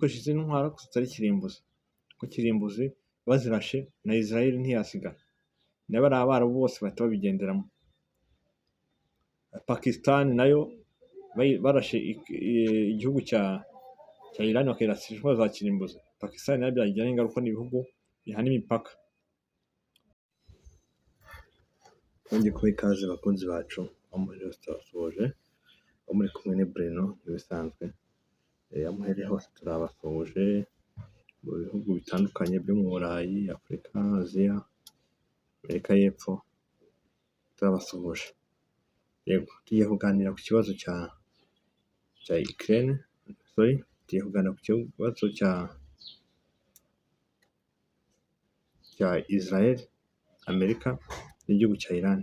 gukoresha izindi ntwaro zitari kirimbuzi, kuko kirimbuzi bazirashe na Israel ntiyasigara, na bariya Barabu bose bahita babigenderamo. Pakistan nayo barashe igihugu cya Iran bakayirasisha intwaro za kirimbuzi, Pakistan nayo byayigiraho ingaruka, n'ibihugu bihana imipaka. Twongeye kubaha ikaze bakunzi bacu, aho muri hose turabasuhuje, aho muri kumwe ni Bruno nk'ibisanzwe, aho muherereye hose turabasuhuje, mu bihugu bitandukanye byo mu Burayi, Afurika, Aziya, Amerika y'Epfo, turabasuhuje. Yego, tugiye kuganira ku kibazo cya Ukraine, sorry, tugiye kuganira ku kibazo cya Israel, Amerika n'igihugu cya Iran.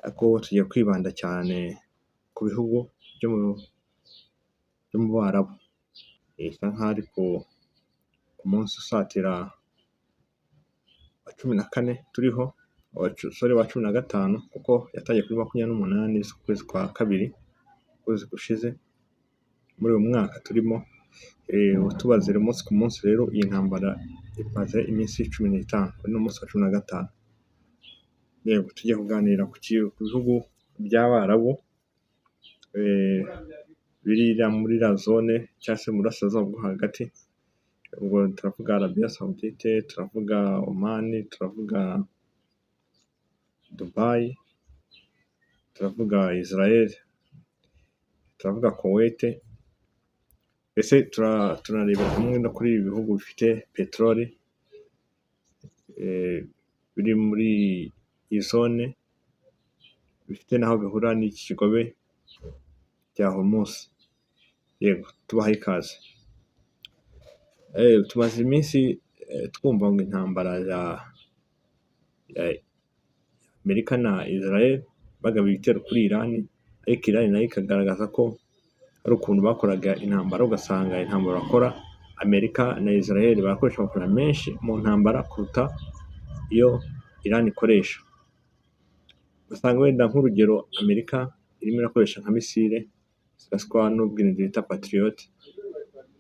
Ariko tugiye kwibanda cyane ku bihugu byo mu Barabu. Bisa nkaho ari ku munsi usatira wa 14 turiho, sorry wa 15, kuko yatangiye kuri 28 z'ukwezi kwa kabiri, ukwezi gushize muri uyu mwaka turimo. Tubazira umunsi ku munsi rero, iyi ntambara imaze iminsi 15, uyu ni umunsi wa 15. Yego, tugiye kuganira ku bihugu by'Abarabu biri muri iriya zone cyangwa se mu burasirazuba bwo hagati, ubwo turavuga Arabia Saudite, turavuga Oman, turavuga Dubai, turavuga Israel, turavuga Kuwait, mbese tunarebera hamwe no kuri ibi bihugu bifite peteroli biri muri iyi zone, bifite n'aho bihurira n'iki kigobe cya Hormuz. Yego, tubahaye ikaze. Tumaze iminsi twumva ngo intambara ya Amerika na Israel bagaba ibitero kuri Iran, ariko Iran nayo ikagaragaza ko hari ukuntu bakoraga intambara, ugasanga intambara bakora Amerika na Israel barakoresha amafaranga menshi mu ntambara kuruta iyo Iran ikoresha. Ugasanga wenda nk'urugero Amerika irimo irakoresha nka misile ziraswa n'ubwirinzi bita Patriot,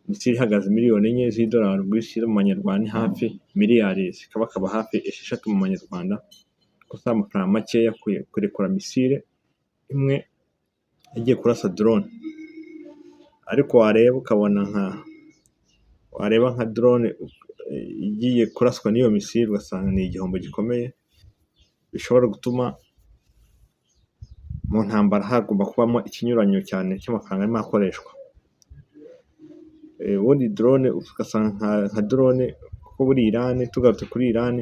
misile ihagaze miliyoni 4 z'idolari, ubwo iyo mu manyarwanda ni hafi miliyari zikabakaba hafi 6 mu manyarwanda, kuko si amafaranga makeya kurekura misile imwe igiye kurasa drone. Ariko wareba ukabona wareba nka drone igiye kuraswa n'iyo misile, ugasanga ni igihombo gikomeye, bishobora gutuma mu ntambara hagomba kubamo ikinyuranyo cyane cy'amafaranga arimo akoreshwa. Ubundi drone ugasanga nka drone, kuko buri Iran, tugarutse kuri Iran,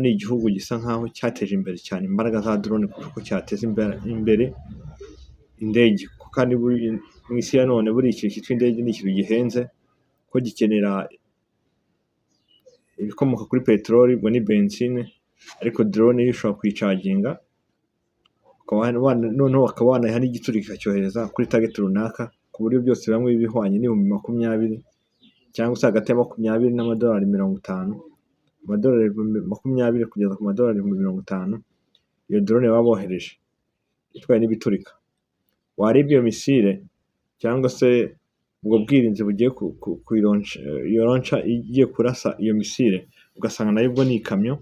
ni igihugu gisa nkaho cyateje imbere cyane imbaraga za drone kurusha uko cyateza imbere indege, kuko kandi mu isi ya none buriya ikintu cyitwa indege ni ikintu gihenze, kuko gikenera ibikomoka kuri peteroli, ubwo ni benzine, ariko drone yo ushobora kuyicaginga, noneho ukaba wanayiha n'igiturika ikacyohereza kuri target runaka, ku buryo byose hamwe biba bihwanye n'20,000 cyangwa se hagati ya 20 n'amadolari 50, amadolari 20,000 kugeza ku madolari 50,000, iyo drone baba bohereje itwaye n'ibiturika. Wareba iyo misile cyangwa se ubwo bwirinzi bugiye iyo launcher igiye kurasa iyo misile, ugasanga nayo ubwo ni ikamyo,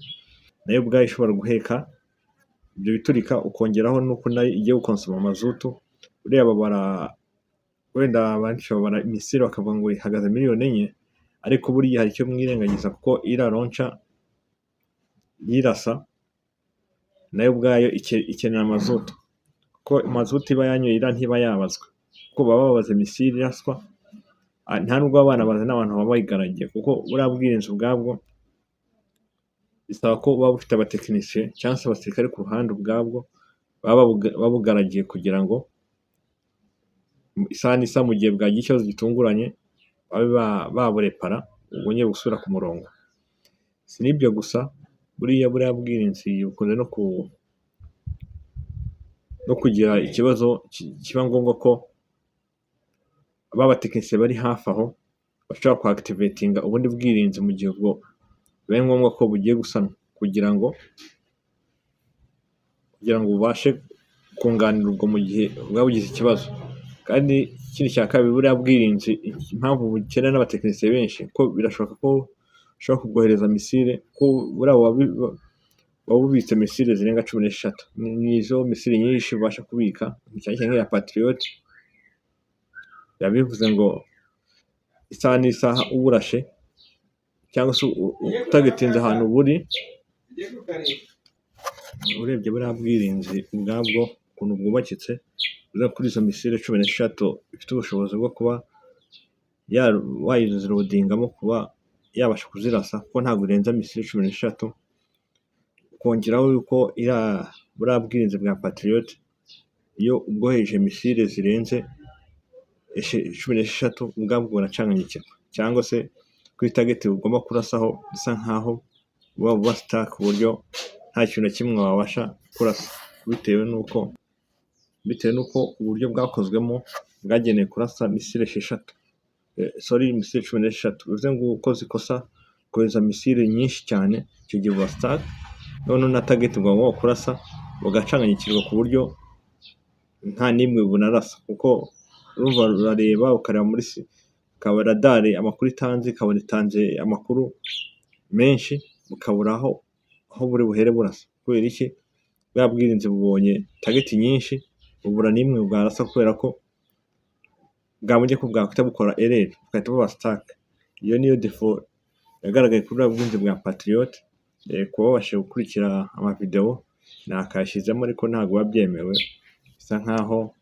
nayo ubwayo ishobora guheka ibyo biturika, ukongeraho n'uko nayo igiye gukonsoma mazutu, buriya babara wenda benshi babara misile bakavuga ngo ihagaze miliyoni 4, ariko buriya hari icyo mwirengagiza, kuko iriya launcher yirasa nayo ubwayo ikenera mazutu, kuko mazutu iba yanyoye iriya ntiba yabazwa, kuko baba babaze misile iraswa, nta nubwo baba banabaze n'abantu baba bayigaragiye, kuko buriya bwirinzi ubwabwo bisaba ko buba bufite abatekinisiye cyangwa se abasirikare ku ruhande ubwabwo baba babugaragiye, kugira ngo isaha n'isaha mu gihe bwagira ikibazo gitunguranye babe baburepara bwongere gusubira ku murongo. Si n'ibyo gusa, buriya bwirinzi bukunze no kugira ikibazo kiba ngombwa ko ba batekinisiye bari hafi aho bashobora kuactivatinga ubundi bwirinzi mu gihe ubwo bibaye ngombwa ko bugiye gusanwa, kugira ngo bubashe kunganira ubwo mu gihe bwaba bugize ikibazo. Kandi Ikindi cya kabiri, buriya bwirinzi impamvu bukenera n'abatekinisiye benshi, ko birashoboka ko ushobora kubwohereza missile, ko buriya buba bubitse missile zirenga 13, nizo missile nyinshi bubasha kubika, cyane cyane nk'iya Patriot. Biba bivuze ngo isaha n'isaha uburashe cyangwa se utagitinze ahantu buri, urebye buriya bwirinzi ubwabwo ukuntu bwubakitse, kuri izo missile 13 ifite ubushobozi bwo kuba wayiloadingamo kuba yabasha kuzirasa, kuko ntabwo irenza missile 13. Ukongeraho yuko buriya bwirinzi bwa Patriot iyo ubwohereje missile zirenze 13 ubwabwo buracanganyikirwa, cyangwa se kuri target bugomba kurasaho bisa nkaho buba buba stuck, ku buryo nta kintu na kimwe wabasha kurasa, bitewe n'uko uburyo bwakozwemo bwagenewe kurasa missile 6, sorry, missile 13. Bivuze ngo ukoze ikosa kohereza missile nyinshi cyane, icyo gihe buba stuck, noneho na target bwagomba kurasa bugacanganyikirwa ku buryo nta n'imwe bunarasa, kuko urumva urareba ukareba muri ukaba radar amakuru itanze, ikabona itanze amakuru menshi, bukabura aho buri buhere burasa. Kubera iki? Bwa bwirinzi bubonye target nyinshi, bubura n'imwe bwarasa, kubera ko bwabonye ko bwahita bukora error, bugahita buba stuck. Iyo niyo défaut yagaragaye kuri buriya bwirinzi bwa Patriot. Kuba babashije gukurikira amavideo nakayashyizemo, ariko ntabwo biba byemewe, bisa nkaho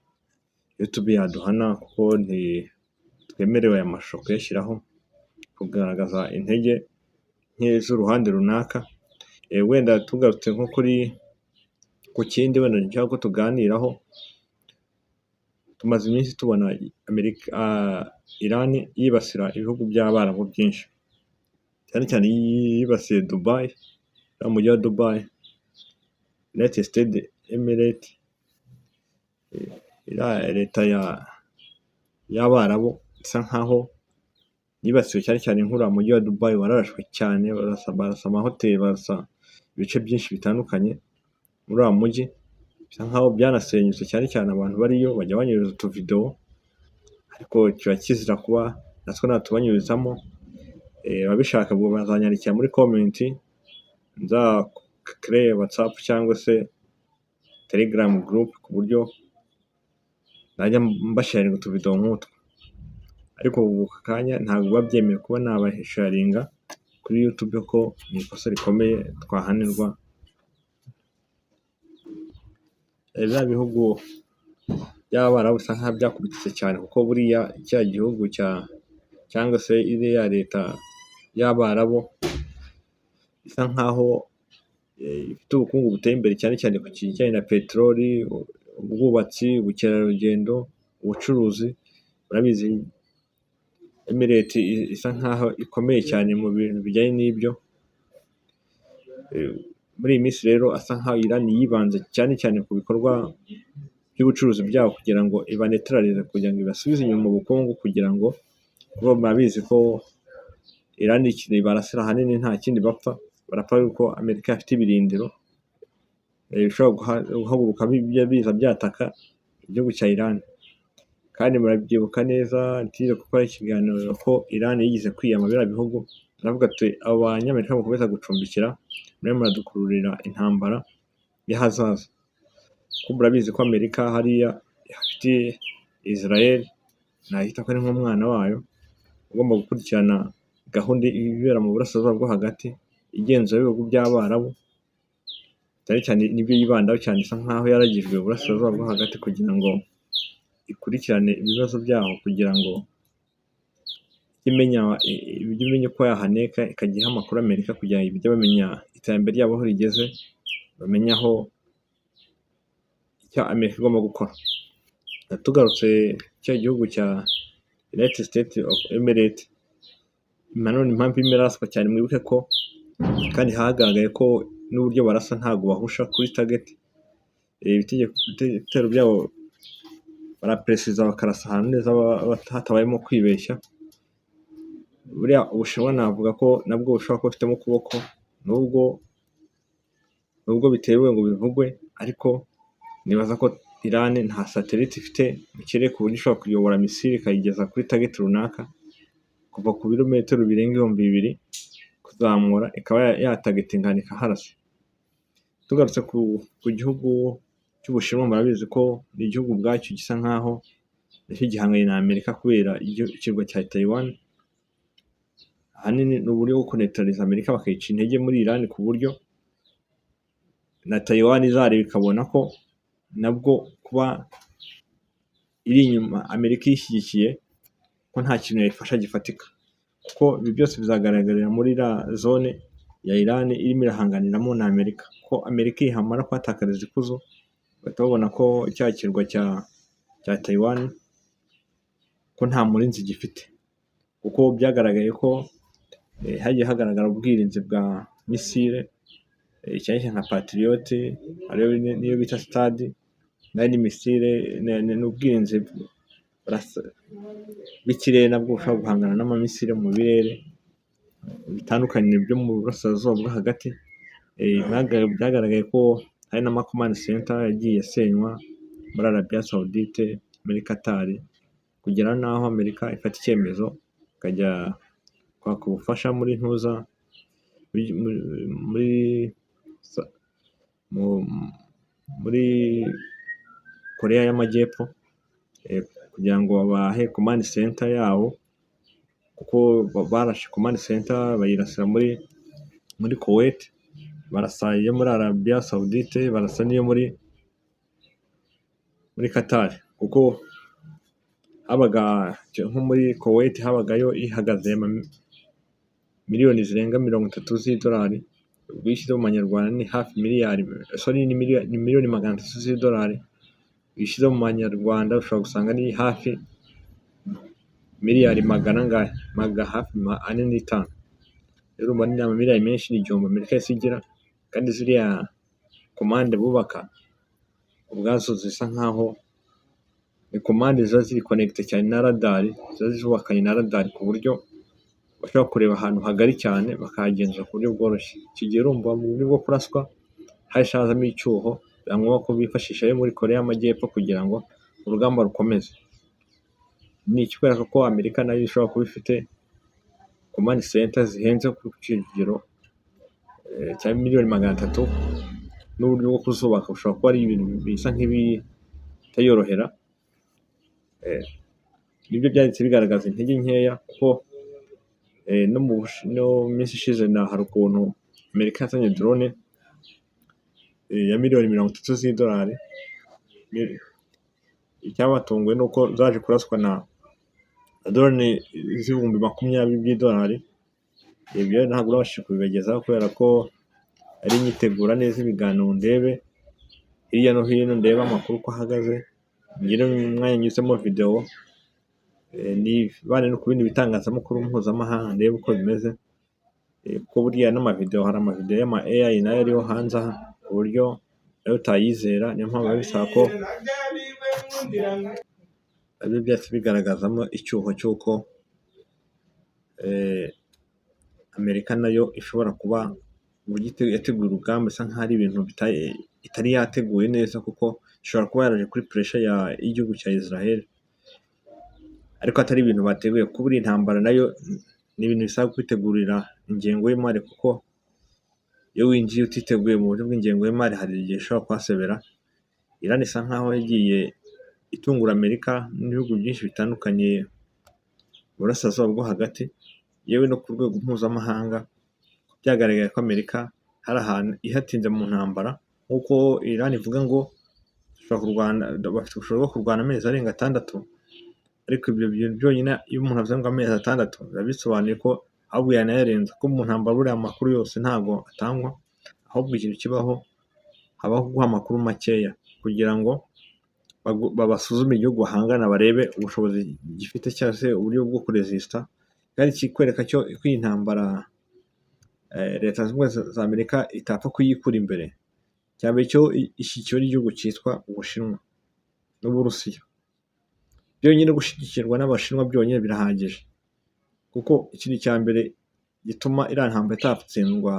YouTube yaduhana kuko ntitwemerewe aya mashusho kuyashyiraho, kugaragaza intege nke z'uruhande runaka. Wenda tugarutse nko kuri ku kindi wenda nshaka ko tuganiraho, tumaze iminsi tubona Amerika, Iran yibasira ibihugu by'Abarabu byinshi, cyane cyane yibasiye Dubai, uriya mujyi wa Dubai, United States Emirate, iriya leta y'Abarabu isa nkaho yibasiwe cyane cyane nk'uriya mujyi wa Dubai wararashwe cyane, barasa amahoteli, barasa ibice byinshi bitandukanye muri uriya mujyi, bisa nkaho byanasenyutse, cyane cyane abantu bariyo bajya banyereza utuvidewo, ariko kiba kizira kuba natwe natubanyurizamo. Ababishaka ubwo bazanyandikira muri comment, nzakereye WhatsApp cyangwa se Telegram group, ku buryo najya mbasharinga utuvidewo nk'utwo, ariko ubu aka kanya ntabwo biba byemewe kuba nabasharinga kuri YouTube, ko ni ikosa rikomeye twahanirwa. Biriya bihugu by'Abarabu bisa nkaho byakubitse cyane, kuko buriya cya gihugu cya cyangwa se iriya leta y'Abarabu isa nkaho ifite ubukungu buteye imbere, cyane cyane ku kijyanye na peteroli, ubwubatsi, ubukerarugendo, ubucuruzi. Urabizi Emirate isa nkaho ikomeye cyane mu bintu bijyanye n'ibyo. Muri iyi minsi rero asa nkaho Iran yibanze cyane cyane ku bikorwa by'ubucuruzi byabo, kugira ngo ibaneutralize, kugira ngo ibasubize inyuma mu bukungu, kugira ngo, kuko murabizi ko Iran ikintu ibarasira ahanini nta kindi bapfa, barapfa yuko Amerika ifite ibirindiro bishobora guhaguruka biza byataka igihugu cya Iran. Kandi murabyibuka neza, ntize gukora ikiganiro, ko Iran yigeze kwiyama biriya bihugu, aravuga ati: "Abo banyamerika mukomeza gucumbikira murimo muradukururira intambara y'ahazaza." Kuko murabizi ko Amerika hariya ifite Israel, nahita ko ari nk'umwana wayo ugomba gukurikirana gahunda ibera mu Burasirazuba bwo Hagati, igenzura ibihugu by'Abarabu, cyane cyane nibyo yibandaho cyane. Isa nkaho yaragijwe Uburasirazuba bwo Hagati kugira ngo ikurikirane ibibazo byaho, kugira ngo ijye imenya uko yahaneka, ikajya iha amakuru Amerika kugira ngo bijye bamenya iterambere ryabo aho rigeze, bamenye aho icyo Amerika igomba gukora. Tugarutse cya gihugu cya United States of Emirates, nanone impamvu irimo iraswa cyane, mwibuke ko kandi hagaragaye ko n'uburyo barasa ntabwo bahusha kuri target. Ibitero byabo barapresiza, bakarasa ahantu neza hatabayemo kwibeshya. Buriya Ubushinwa navuga ko nabwo bushobora kuba bufitemo ukuboko, nubwo bitemewe ngo bivugwe, ariko nibaza ko Iran nta satellite ifite mu kirere ku buryo ishobora kuyobora missile ikayigeza kuri target runaka, kuva ku birometero birenga 2000 kuzamura, ikaba yatargetinga ahantu ikaharasa. Tugarutse ku gihugu cy'Ubushinwa, murabizi ko ni igihugu ubwacyo gisa nkaho nacyo gihanganye na Amerika kubera ikirwa cya Taiwan. Ahanini ni uburyo bwo kuneutraliza Amerika, bakayica intege muri Iran, ku buryo na Taiwan izareba ikabona ko nabwo kuba iri inyuma Amerika iyishyigikiye, ko nta kintu yayifasha gifatika, kuko ibi byose bizagaragarira muri iriya zone ya Iran irimo irahanganiramo na Amerika, ko Amerika ihamara kuhatakariza ikuzo, bahita babona ko cya kirwa cya Taiwan ko nta murinzi gifite, kuko byagaragaye ko hagiye hagaragara ubwirinzi bwa missile, cyane cyane nka Patriot, hariyo n'iyo bita THAAD, nayo ni missile, ni ubwirinzi bw'ikirere nabwo bushobora guhangana n'amamissile mu birere bitandukanye byo mu burasirazuba bwo hagati. Byagaragaye ko hari n'ama command center yagiye asenywa muri Arabie Saoudite, muri Qatar, kugera n'aho Amerika ifata icyemezo ikajya kwaka ubufasha muri ntuza muri Koreya y'Amajyepfo, kugira ngo babahe command center yabo, kuko barashe command center bayirasira muri Kuwait, barasa iyo muri Arabie Saoudite, barasa n'iyo muri Qatar, kuko habaga nko muri Kuwait habagayo ihagaze miliyoni zirenga 30 z'idolari, ubwo iyo ushyize mu manyarwanda ni hafi miliyari, sorry, ni miliyoni 300 z'idolari, iyo ushyize mu manyarwanda ushobora gusanga ni hafi miliyari magana angahe, hafi 4.5. Rero urumva ni amamiliyari menshi, ni igihombo Amerika yahise igira, kandi ziriya command bubaka ubwazo zisa nkaho ni command ziba ziri connecté cyane na radar, ziba zubakanye na radar, ku buryo bashobora kureba ahantu hagari cyane bakahagenzura ku buryo bworoshye. Icyo gihe urumva mu buryo bwo kuraswa hahise hazamo icyuho, biba ngombwa ko bifashisha ayo muri Koreya y'Amajyepfo kugira ngo urugamba rukomeze. Ni ikikwereka ko Amerika nayo ishobora kuba ifite command center zihenze ku kigero cya miliyoni 300, n'uburyo bwo kuzubaka bushobora kuba ari ibintu bisa nk'ibitayorohera. Nibyo byahise bigaragaza intege nkeya, kuko no mu minsi ishize hari ukuntu Amerika yazanye drone ya miliyoni 30 z'idolari, icyabatunguye ni uko zaje kuraswa na drone z'ibihumbi 20 by'idolari. Ibyo ntabwo nabashije kubibagezaho kubera ko ari nyitegura neza ibiganiro, ndebe hirya no hino, ndebe amakuru uko ahagaze, ngire umwanya nyuzemo videwo, nibande no ku bindi bitangazamakuru mpuzamahanga, ndebe uko bimeze, kuko buriya n'amavidewo, hari amavidewo y'ama AI nayo ariho hanze aha, ku buryo nayo utayizera. Niyo mpamvu biba bisaba ko nabyo byahise bigaragazamo icyuho cy'uko Amerika nayo ishobora kuba uburyo yateguye urugamba isa nkaho ari ibintu itari yateguye neza, kuko ishobora kuba yaraje kuri pressure y'igihugu cya Israel, ariko atari ibintu bateguye, kuko buriya intambara nayo ni ibintu bisaba kwitegurira ingengo y'imari, kuko iyo winjiye utiteguye mu buryo bw'ingengo y'imari hari igihe ushobora kuhasebera. Iran isa nkaho yagiye itungura Amerika n'ibihugu byinshi bitandukanye mu burasirazuba bwo hagati, yewe no ku rwego mpuzamahanga byagaragaye ko Amerika hari ahantu ihatinze mu ntambara, nk'uko Iran ivuga ngo dushobora kurwana, bafite ubushobozi bwo kurwana amezi arenga 6, ariko ibyo bintu byonyine iyo umuntu avuze ngo amezi 6 biba bisobanuye ko ahubwo yanayarenza, kuko mu ntambara buriya amakuru yose ntabwo atangwa, ahubwo ikintu kibaho habaho kuguha amakuru makeya kugira ngo babasuzume igihugu bahangana, barebe ubushobozi gifite cyangwa se uburyo bwo kuresista. Kandi ikikwereka cyo ko iyi ntambara Leta Zunze Ubumwe za Amerika itapfa kuyikura imbere, icya mbere cyo ishyigikiwe n'igihugu cyitwa Ubushinwa n'Uburusiya. Byonyine gushyigikirwa n'Abashinwa byonyine birahagije, kuko ikintu cya mbere gituma iriya ntambara itatsindwa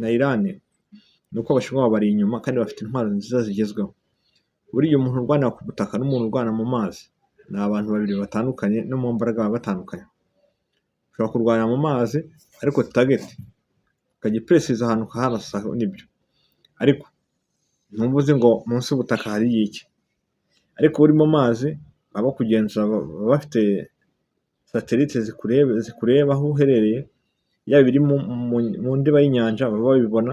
na Iran ni uko Abashinwa babari inyuma kandi bafite intwaro nziza zigezweho. Buriya umuntu urwanira ku butaka n'umuntu urwana mu mazi ni abantu babiri batandukanye, no mu mbaraga baba batandukanye. Ushobora kurwanira mu mazi ariko target ukajya uprecisa ahantu ukaharasa, nibyo, ariko ntuba uzi ngo munsi y'ubutaka hariyo iki. Ariko uri mu mazi baba bakugenzura, baba bafite satellite zikureba aho uherereye, yaba ibiri mu ndiba y'inyanja baba babibona,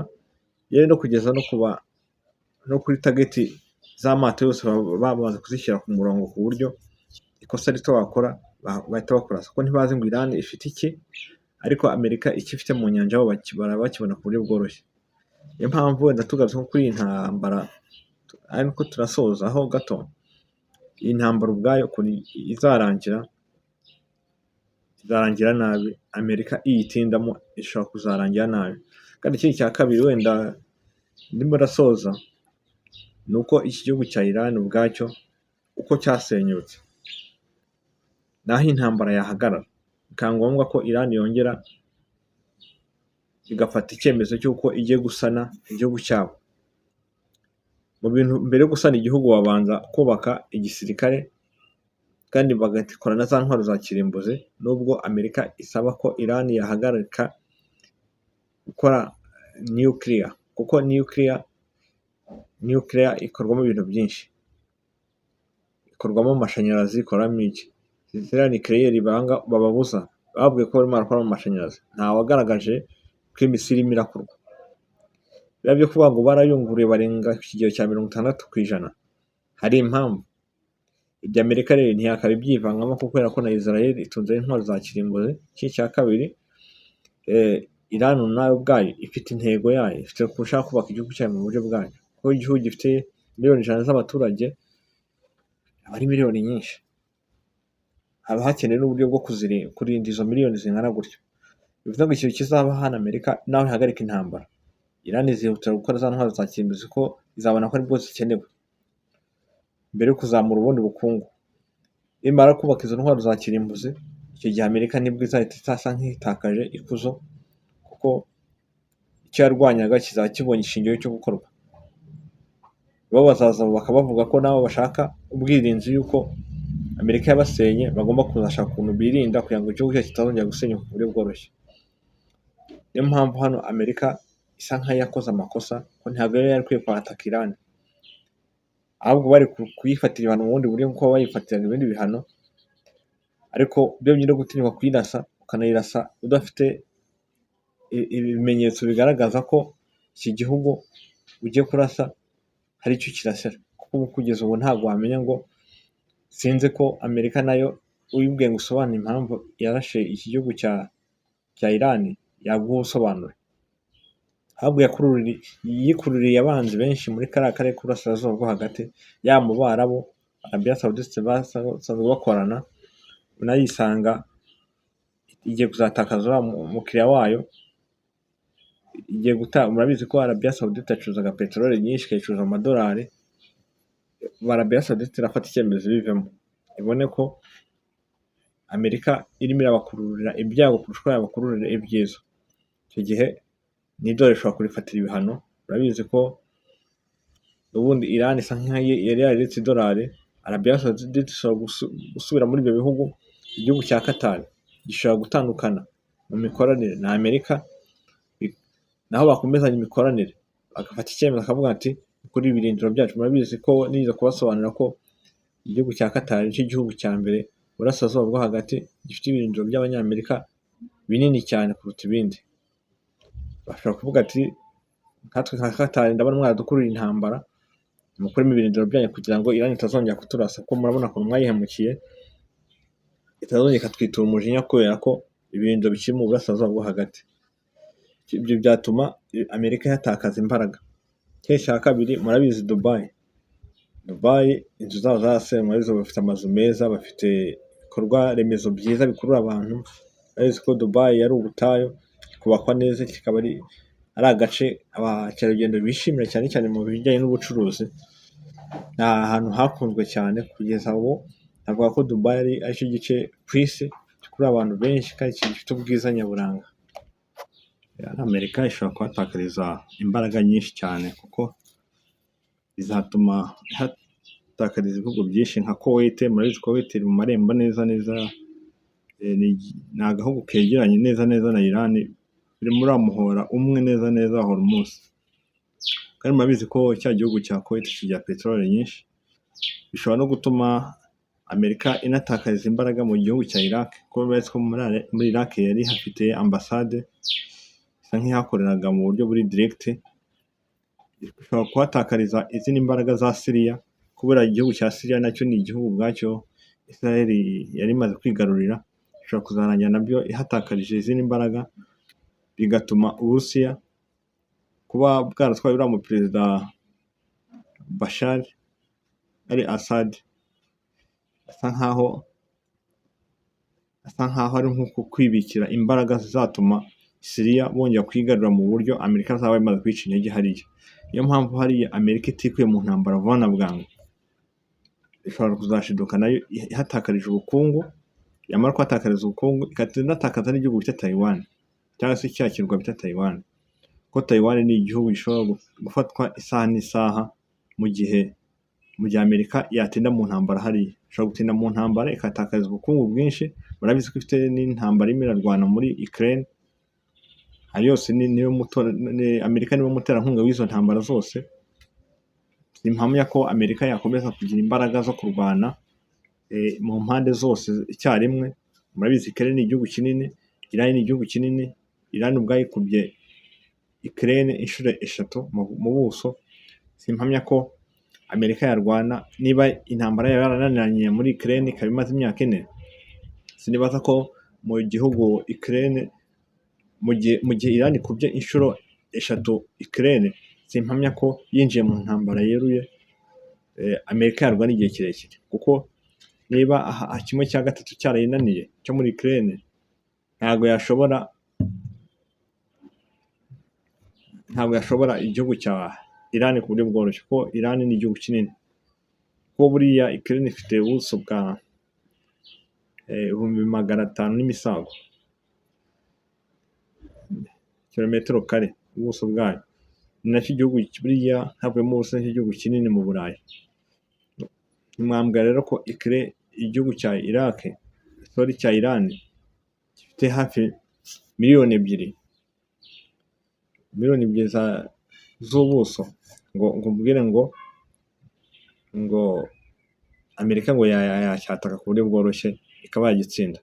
yewe no kugeza no kuri target z'amato yose baba bamaze kuzishyira ku murongo, ku buryo ikosa rito wakora bahita bakurasa, kuko ntibazi ngo Iran ifite iki, ariko Amerika icyo ifite mu nyanja bo bakibona ku buryo bworoshye. Niyo mpamvu wenda tugarutse nko kuri iyi ntambara, ariko turasoza ho gato, iyi ntambara ubwayo ukuntu izarangira, izarangira nabi. Amerika iyitindamo ishobora kuzarangira nabi. Kandi ikindi cya kabiri wenda ndimo ndasoza, ni uko iki gihugu cya Iran ubwacyo uko cyasenyutse, naho intambara yahagarara bikaba ngombwa ko Iran yongera igafata icyemezo cy'uko igiye gusana igihugu cyabo. Mu bintu mbere yo gusana igihugu babanza kubaka igisirikare, kandi bagakora na za ntwaro za kirimbuzi. Nubwo Amerika isaba ko Iran yahagarika gukora nuclear, kuko nuclear ikorwamo ibintu byinshi, ikorwamo amashanyarazi, ikorwamo iki, ziriya nucléaire banga bababuza, bababwiye ko barimo barakoramo amashanyarazi, ntawagaragaje ko imisiri irimo irakorwa. Biriya byo kuvuga ngo barayunguruye barenga ku kigero cya 60%, hari impamvu. Ibyo Amerika rero ntiyakaba ibyivangamo, kubera ko na Israel itunze intwaro za kirimbuzi. Ikindi cya kabiri, Iran nayo ubwayo ifite intego yayo, ifite gushaka kubaka igihugu cyayo mu buryo bwayo, kuko igihugu gifite miliyoni 100 z'abaturage aba ari miliyoni nyinshi, haba hakenewe n'uburyo bwo kurinda izo miliyoni zingana gutyo. Bivuze ngo ikintu kizaba hano, Amerika naho ihagarika intambara, Iran izihutira gukora za ntwaro za kirimbuzi, ko izabona ko aribwo zikenewe mbere yo kuzamura ubundi bukungu. Nimara kubaka izo ntwaro za kirimbuzi, icyo gihe Amerika nibwo izahita isa nk'itakaje ikuzo, kuko icyo yarwanyaga kizaba kibonye ishingiro cyo gukorwa. Bo bazaza bakabavuga ko nabo bashaka ubwirinzi, yuko Amerika yabasenye, bagomba kuzashaka ukuntu birinda kugira ngo igihugu cyacu kitazongera gusenyuka ku buryo bworoshye. Niyo mpamvu hano Amerika isa nkaho yakoze amakosa, ko ntabwo yari ikwiye kwataka Iran, ahubwo bari kuyifatira ibihano mu bundi buryo nk'uko bayifatiraga ibindi bihano. Ariko byonyine gutinyuka kuyirasa, ukanayirasa udafite ibimenyetso bigaragaza ko iki gihugu ugiye kurasa hari icyo kirasira, kuko kugeza ubu ntabwo wamenya ngo, sinzi ko Amerika nayo uyibwiye ngo usobanure impamvu yarashe iki gihugu cya Iran yaguha ubusobanuro. Ahubwo yikururiye abanzi benshi muri kariya karere k'Uburasirazuba bwo Hagati, yaba mu Barabu, Arabia Saoudite basanzwe bakorana, unayisanga igiye kuzatakaza uriya mukiriya wayo igiye guta. Murabizi ko Arabia Saoudite yacuruzaga peteroli nyinshi, ikayicuruza mu madolari. Arabia Saoudite irafata icyemezo bivemo, ibone ko Amerika irimo irabakururira ibyago kurusha uko yabakururira ibyiza. Icyo gihe n'idolari ishobora kurifatira ibihano. Urabizi ko ubundi Iran isa nkaho yari yararetse idolari. Arabia Saoudite ishobora gusubira muri ibyo bihugu. Igihugu cya Qatar gishobora gutandukana mu mikoranire na Amerika, naho bakomezanya imikoranire bagafata icyemezo bakavuga ati kuri ibirindiro byacu. Murabizi ko nigeze kubasobanurira ko igihugu cya Qatar nicyo gihugu cya mbere Burasirazuba bwo Hagati gifite ibirindiro by'Abanyamerika binini cyane kuruta ibindi. Bashobora kuvuga ati nkatwe nka Qatar, ndabona mwaradukururiye intambara, mukuremo ibirindiro byanyu kugira ngo Iran itazongera kuturasa, kuko murabona ukuntu mwayihemukiye, itazongera ikatwitura umujinya kubera ko ibirindiro bikiri mu Burasirazuba bwo Hagati. Ibyo byatuma Amerika yatakaza imbaraga. Ikindi cya kabiri, murabizi Dubai, Dubai inzu zabo zarasenywe. Murabizi bafite amazu meza, bafite ibikorwa remezo byiza bikurura abantu. Murabizi ko Dubai yari ubutayu, kubakwa neza, kikaba ari agace abakerarugendo bishimira cyane cyane mu bijyanye n'ubucuruzi. Ni ahantu hakunzwe cyane. Kugeza ubu navuga ko Dubai aricyo gice ku isi gikurura abantu benshi kandi gifite ubwiza nyaburanga. Amerika ishobora kuhatakariza imbaraga nyinshi cyane, kuko bizatuma kuhatakariza ibihugu byinshi nka Kuwait. Murabizi Kuwait iri mu marembo neza neza, ni agahugu kegeranye neza neza na Iran, biri muri wa muhora umwe neza neza wa Hormuz. Kandi murabizi ko cya gihugu cya Kuwait kigira peteroli nyinshi, bishobora no gutuma Amerika inatakariza imbaraga mu gihugu cya Iraq, kuko murabizi ko muri Iraq yari hafite ambasade isa nk'ihakoreraga mu buryo buri direct, ishobora kuhatakariza izindi mbaraga za Syria, kubera igihugu cya Syria nacyo ni igihugu ubwacyo Israel yari imaze kwigarurira, ishobora kuzarangira nabyo ihatakarije izindi mbaraga, bigatuma Uburusiya kuba bwaratwaye uriya mu perezida Bashar al Assad, asa nkaho ari nko kwibikira imbaraga zizatuma Syria bongera kuyigarura mu buryo Amerika azaba imaze kwica intege hariya. Niyo mpamvu hariya Amerika itikuye mu ntambara vuba na bwangu, ishobora kuzashiduka nayo ihatakarije ubukungu, yamara kuhatakariza ubukungu igahita inatakaza n'igihugu bita Taiwan, cyangwa se cya kirwa bita Taiwan, kuko Taiwan ni igihugu gishobora gufatwa isaha n'isaha mu gihe Amerika yatinda mu ntambara hariya. Ishobora gutinda mu ntambara ikahatakariza ubukungu bwinshi. Murabizi ko ifite n'intambara irimo irarwana muri Ukraine, ayo yose niyo Amerika niwe muterankunga w'izo ntambara zose. Simpamya ko Amerika yakomeza kugira imbaraga zo kurwana mu mpande zose icyarimwe. Murabizi Ukraine ni igihugu kinini, Iran ni igihugu kinini, Iran ubwayo ikubye Ukraine inshuro 3 mu buso. Simpamya ko Amerika yarwana niba intambara yayo yarananiranye muri Ukraine ikaba imaze imyaka 4, sinibaza ko mu gihugu Ukraine, mu gihe Iran ikubye inshuro 3 Ukraine, simpamya ko yinjiye mu ntambara yeruye Amerika yarwana igihe kirekire, kuko niba 1/3 cyarayinaniye cyo muri Ukraine, ntabwo yashobora igihugu cya Iran ku buryo bworoshye, kuko Iran ni igihugu kinini. Kuko buriya Ukraine ifite ubuso bwa 500,000 n'imisago kilometero kare ubuso bwayo, ni nacyo gihugu buriya havuyemo ubuso nicyo gihugu kinini mu Burayi. Ntimwambwira rero ko igihugu cya Iraq, sorry, cya Iran gifite hafi miliyoni 2, miliyoni 2 z'ubuso, ngo umbwire ngo Amerika ngo yacyataka ku buryo bworoshye ikaba yagitsinda.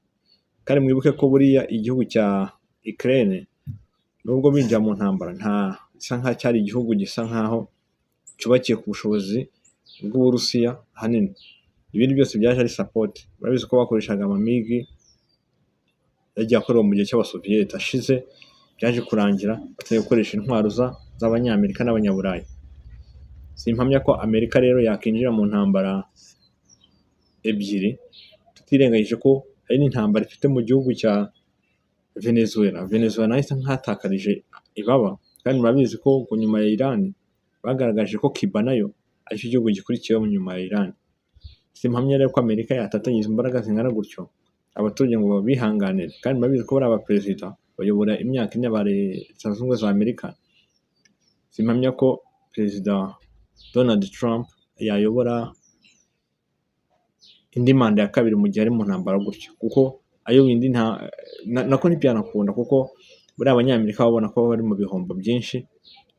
Kandi mwibuke ko buriya igihugu cya Ukraine nubwo binjira mu ntambara, nta gisa nkaho cyari igihugu gisa nkaho cyubakiye ku bushobozi bw'Uburusiya ahanini, ibindi byose byaje ari support. Murabizi ko bakoreshaga amaMiG yagiye akorwa mu gihe cy'Abasoviyete ashize, byaje kurangira batangiye gukoresha intwaro z'Abanyamerika n'Abanyaburayi. Simpamya ko Amerika rero yakinjira mu ntambara ebyiri, tutirengagije ko hari n'intambara ifite mu gihugu cya Venezuela. Venezuela nayo isa nk'ahatakarije ibaba, kandi murabizi ko nyuma ya Iran bagaragaje ko Cuba nayo aricyo gihugu gikurikiyeho nyuma ya Iran. Simpamya rero ko Amerika yatatanyiriza imbaraga zingana gutyo abaturage ngo babihanganire, kandi murabizi ko bariya abaperezida bayobora imyaka 4 ba Leta Zunze Ubumwe za Amerika. Simpamya ko Perezida Donald Trump yayobora indi manda ya kabiri mu gihe ari mu ntambara gutyo, kuko ayoboye indi nako ntibyanakunda, kuko buriya Abanyamerika babona ko bari mu bihombo byinshi,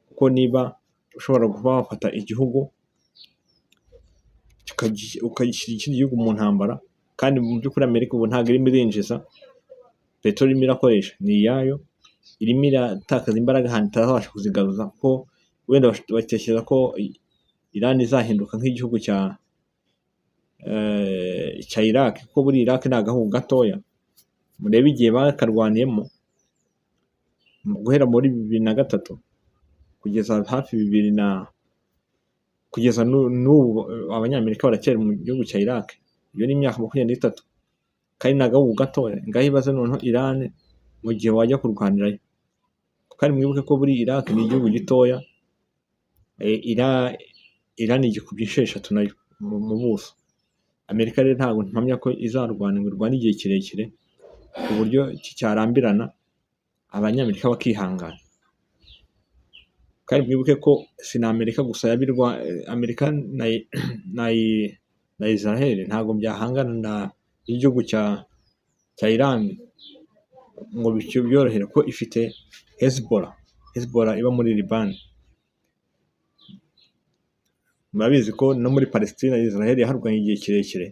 kuko niba ushobora kuba wafata igihugu ukagishyira ikindi gihugu mu ntambara, kandi mu by'ukuri Amerika ubu ntabwo irimo irinjiza peteroli, irimo irakoresha ni iyayo, irimo iratakaza imbaraga ahantu itazabasha kuzigaruza, kuko wenda batekereza ko Iran izahinduka nk'igihugu cya Iraq, kuko buriya Iraq ni agahugu gatoya. Murebe igihe bakarwaniyemo guhera muri 2003 kugeza hafi bibiri na kugeza n'ubu Abanyamerika baracyari mu gihugu cya Iraq, iyo ni imyaka 23, kandi ni agahugu gatoya. Ngaho ibaze noneho Iran mu gihe wajya kurwanirayo. Kandi mwibuke ko buri Iraq ni igihugu gitoya, Iran igikubye inshuro 3 nayo mu buso. Amerika rero ntabwo mpamya ko izarwana ngo irwane igihe kirekire ku buryo cyarambirana Abanyamerika bakihangana. Kandi mwibuke ko si na Amerika gusa yabirwa, Amerika na Israel ntabwo byahangana na n'igihugu cya Iran ngo byorohere, ko ifite Hezbollah. Hezbollah iba muri Liban. Murabizi ko no muri Palestine Israel yaharwanye igihe kirekire,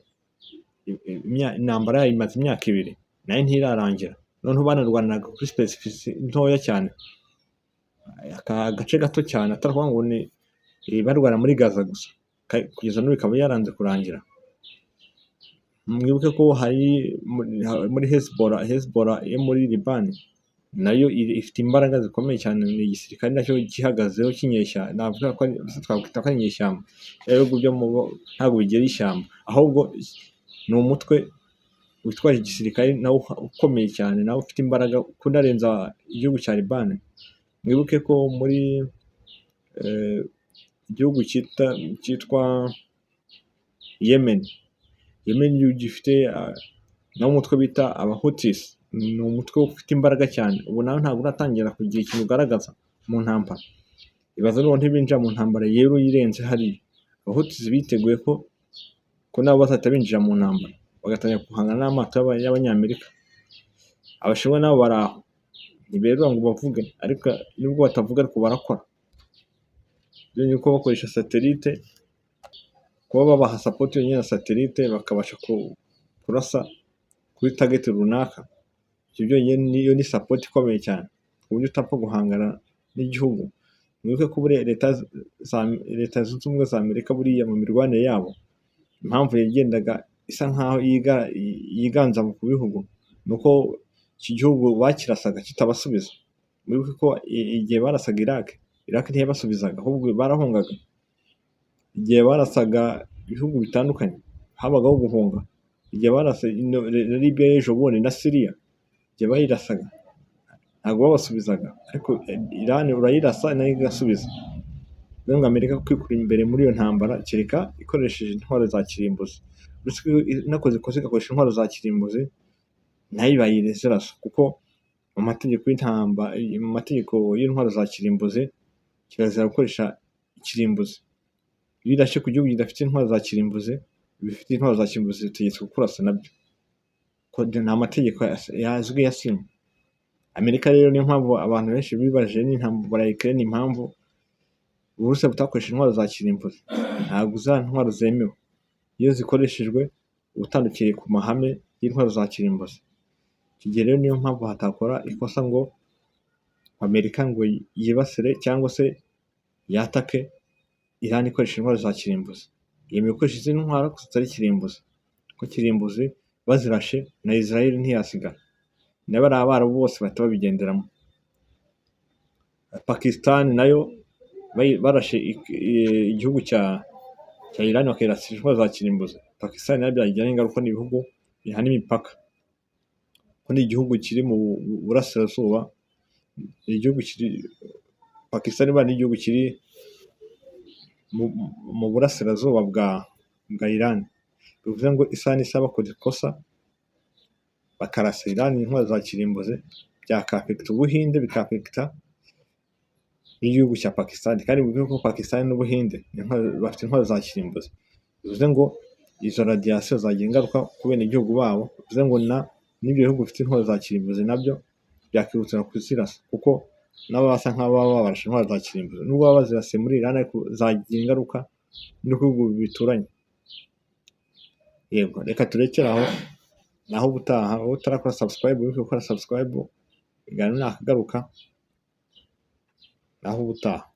intambara yayo imaze imyaka 2 nayo ntirarangira. Noneho banarwaniraga kuri specific ntoya cyane, agace gato cyane, atari ukuvuga ngo ni barwana muri Gaza gusa, kugeza n'ubu ikaba yaranze kurangira. Mwibuke ko hari muri Hezbollah, Hezbollah yo muri Liban nayo ifite imbaraga zikomeye cyane, ni igisirikare nacyo gihagazeho cy'inyeshyamba, navuga ko twakwita ko ari inyeshyamba. Ibihugu byo mu ntabwo bigira ishyamba, ahubwo ni umutwe witwaje igisirikare nawo ukomeye cyane, nawe ufite imbaraga kunarenza igihugu cya Liban. Mwibuke ko muri igihugu cyitwa Yemen, Yemen gifite nawo umutwe bita Abahutis, ni umutwe ufite imbaraga cyane. Ubu nawe ntabwo uratangira kugira ikintu ugaragaza mu ntambara. Ibaze noneho ntibinjira mu ntambara yeruye irenze hariya. Abahutis biteguye ko nabo bazahita binjira mu ntambara, bagatangira guhangana n'amato y'Abanyamerika. Abashinwa nabo bari aho, ntiberura ngo bavuge, ariko nubwo batavuga ariko barakora. Byongeye ko bakoresha satellite, kuba babaha support yonyine ya satellite bakabasha kurasa kuri target runaka, ibyo byonyine niyo ni support ikomeye cyane ku buryo utapfa guhangana n'igihugu. Mwibuke ko buriya Leta Zunze Ubumwe za Amerika buriya mu mirwanire yabo, impamvu yagendaga isa nkaho yiganza ku bihugu, ni uko iki gihugu bakirasaga kitabasubiza. Mwibuke ko igihe barasaga Iraq, Iraq ntiyabasubizaga, ahubwo barahungaga. Igihe barasaga ibihugu bitandukanye habagaho guhunga. Igihe barasa Libya y'ejo bundi na Syria, igihe bayirasaga ntabwo babasubizaga, ariko Iran urayirasa nayo igasubiza. Bivuze ngo Amerika kwikura imbere muri iyo ntambara kereka ikoresheje intwaro za kirimbuzi. Uretse ko inakoze ikosa igakoresha intwaro za kirimbuzi, nayo iba zirasa, kuko mu mategeko y'intambara, mu mategeko y'intwaro za kirimbuzi, kirazira gukoresha ikirimbuzi. Iyo urashe ku gihugu kidafite intwaro za kirimbuzi, ibifite intwaro za kirimbuzi bitegetswe kurasa nabyo. Ni amategeko yazwi yasinywe. Amerika rero niyo mpamvu abantu benshi bibajije n'intambara ya Ukraine, impamvu Uburusiya butakoresha intwaro za kirimbuzi. Ntabwo za ntwaro zemewe. Iyo zikoreshejwe uba utandukiriye ku mahame y'intwaro za kirimbuzi. Iki gihe rero niyo mpamvu hatakora ikosa ngo Amerika ngo yibasire cyangwa se yatake Iran ikoresha intwaro za kirimbuzi. Yemewe gukoresha izindi ntwaro gusa zitari kirimbuzi, kuko kirimbuzi bazirashe na Israel ntiyasigara, na bariya Abarabu bose bahita babigenderamo. Pakistan nayo barashe igihugu cya Iran bakayirasira intwaro za kirimbuzi, Pakistan nayo byayigiraho ingaruka, ni ibihugu bihana imipaka, kuko ni igihugu kiri mu burasirazuba, ni igihugu kiri, Pakistan ni igihugu kiri mu burasirazuba bwa Iran, bivuze ngo isaha n'isaha bakora ikosa bakarasa Iran intwaro za kirimbuzi, byakafekita Ubuhinde, bikafekita n'igihugu cya Pakistan. Kandi bivuze ko Pakistan n'Ubuhinde bafite intwaro za kirimbuzi, bivuze ngo izo radiation zagira ingaruka ku benegihugu babo, bivuze ngo n'ibyo bihugu bifite intwaro za kirimbuzi nabyo byakihutira kuzirasa, kuko nabo basa nk'ababa babarashe intwaro za kirimbuzi, nubwo baba bazirasiye muri Iran ariko zagira ingaruka no ku bihugu bituranye. Yego, reka turekere aho, naho ubutaha. Wowe utarakora subscribe, wibuke gukora subscribe, ibiganiro nakagaruka, naho ubutaha.